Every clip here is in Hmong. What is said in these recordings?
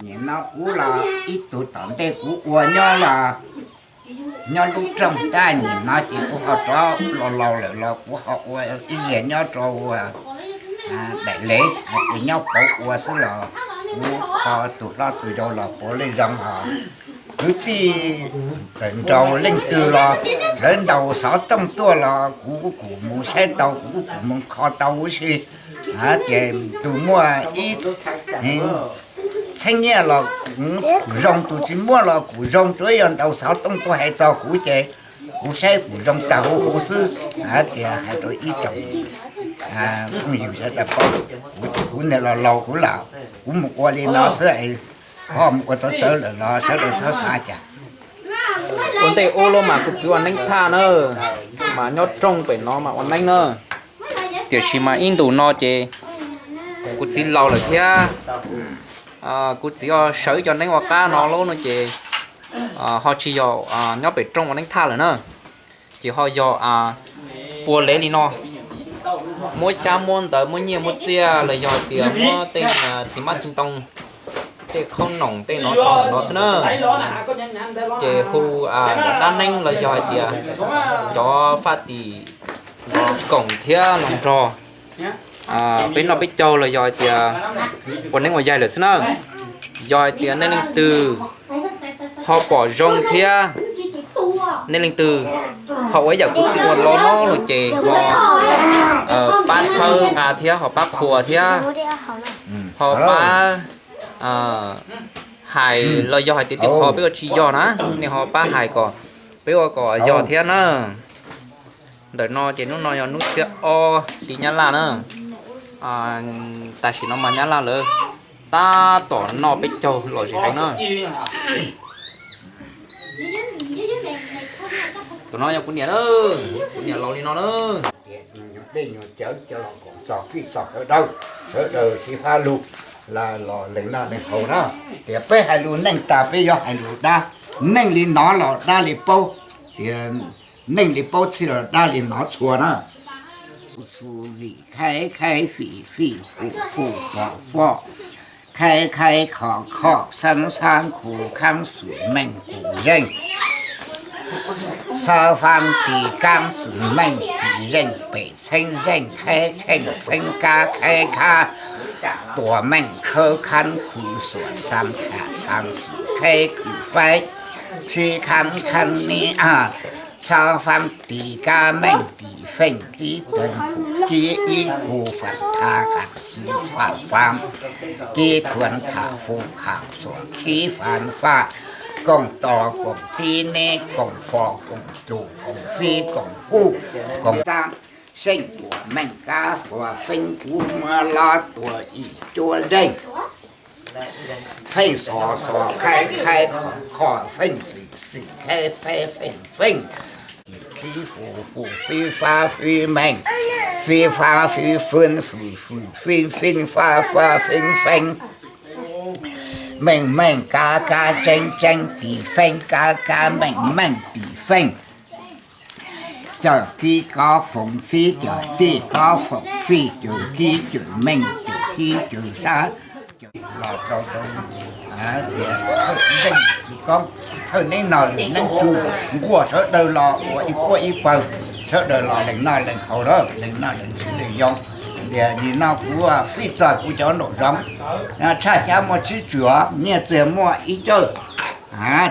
Nim no kuv los ib tug tom ntej kuv ua nyob los nyob lub rooj tab nim no ces kuv ho rov los laus lawm los kuv ho ua ib zaug nyob rau daim lev, kuv nyob pauv ua xwb los kuv kho tus hlob tus yau los puav leej zoo os. Kwv tij tawm nraud leej twg los sawv ntaus xov tooj tuaj los kuv kuj mus saib tau, kuv kuj mus kho tau huv si. Hais tias tus muaj ib txheeb nyiaj los kuv zoo, tus tsis muaj los kuv zoo, tsuav yog ntaus xov tooj tuaj hais txog kuv ces kuv saib kuv zoo tag huv huv xwb. Hais tias hais rau ib tsoom phooj ywg sawv daws paub, kuv ces kuv niam los laus kuv lawm, kuv mus ua li no xwb, ho mus ua txawv txawv lawm los sawv daws txhob xav cas. Ua ntej ub los mas kuv txiv ua neeb thaj na, mas nyob rooj pem no mas ua neeb na. Tiam sis mas ib ntus no ces kuv txiv laus lawm thiab, kuv txiv sawv cov neeb ua qab no lawm no ces ho tsis yog nyob pem rooj ua neeb thaj lawm na. Ces ho yog pua lev li no, muab xyab muab ntawv muab nyiaj muab txiaj los yog hais tias muab tej txiv hmab txiv ntoo, tej qhaub noom tej no rau ntawm no xwb na. Ces hu dab neeb los yog hais tias cov faj tim los koom thiab los nrog peb noj peb caug los yog hais tias ua neeb ua yaig lawm xwb na. Yog hais tias nej leej twg ho pom zoo thiab nej leej twg ho ua ib yam kuv txiv ua los no no ces ho pab txhawb nqa thiab ho pab qhuas thiab ho pab hais los yog hais tias tej qho peb ua tsis yog na, nej ho pab hais kom peb ua kom yog thiab na. Ntawm no ces hnub no yog hnub xiab ob hli Nyab Laj na. Tam sim no mas Nyab Laj lawv tab tom noj peb caug los zem heev na. Tus no yog kuv niam na, kuv niam laus li no na. Tias nyuag dej nyuag cawv coj los koom txog fij txog sawv daws, sawv daws sib fab lug los lees noj lees haus na. Tias peb hais lus neej tas peb yuav hais lus dab, neej li no los dab li paub. Tias neej li paub txhij los dab li no txhua na. Xu vim khaib khaib fim fij fum fum fom fom, khaib khaib khom khom xab xab khu khaab xum meej kus zeej, xab faab tis kaab xum meej tis zeej pem txheeb zeej khaib kheej txheeb kab khaib khab tuam meej khawb khaab khu xuam xaam kham xaam xum khaib khwm faib sib khaab khaab nib xab faab tis kab meej tis feej kib teeg khu kib ib khu faam tha kham xwm faam faam kib thuam tham fu kham xuam khib faam fam koom tos koom tib neb koom fo koom cum koom fib koom huj koom xaab seej tuam meej kab fua feeb kub muab lob tua ib cuab zeej feej xos xos khaib khaib khom khom feej xim xim khaib faib feej feej khib fu fu fib fab fib meej fib fab fib fwb fwm fwm fib fib fab fab fib feeb meej meej kab kab tseeb tseeb tis feeb kab kab meej meej tis feej cawm kib kob foom fib cawm tij kob foom fij cawm kib cawm meej cawm kib cawm sab los rau rau tias thawj neeb no lwm neeb tsu nquaj sawv daws los ua ib puab ib pawg, sawv daws los lees noj lees haus lawm lees noj lees siv lees yoo. Tias nim no kuv fij txog kuv cov nraum zoov tshaj xyab muaj tsib tswm os, nyiaj txiag muaj ib cawj,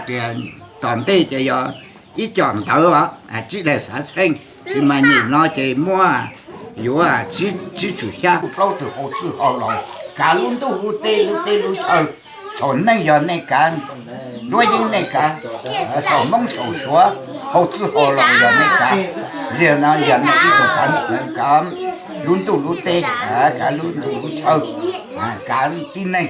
tias tom ntej ces yog ib co ntawv os, tsib daim xav txheej, sis mas nim no ces muaj yuav tsib tswm xyab plaub tug hauv txwj hauv laus kav lub ntuj lub teb lub teb lub chaw, saum neej yog nej kav, duab yeeb nej kav, saum Hmoob saum Suav hauv txwj hauv laus yog nej kav, ziag no yog nej ib tug kav lub ntuj lub teb, kav lub ntuj lub chaw, kav tib neeg.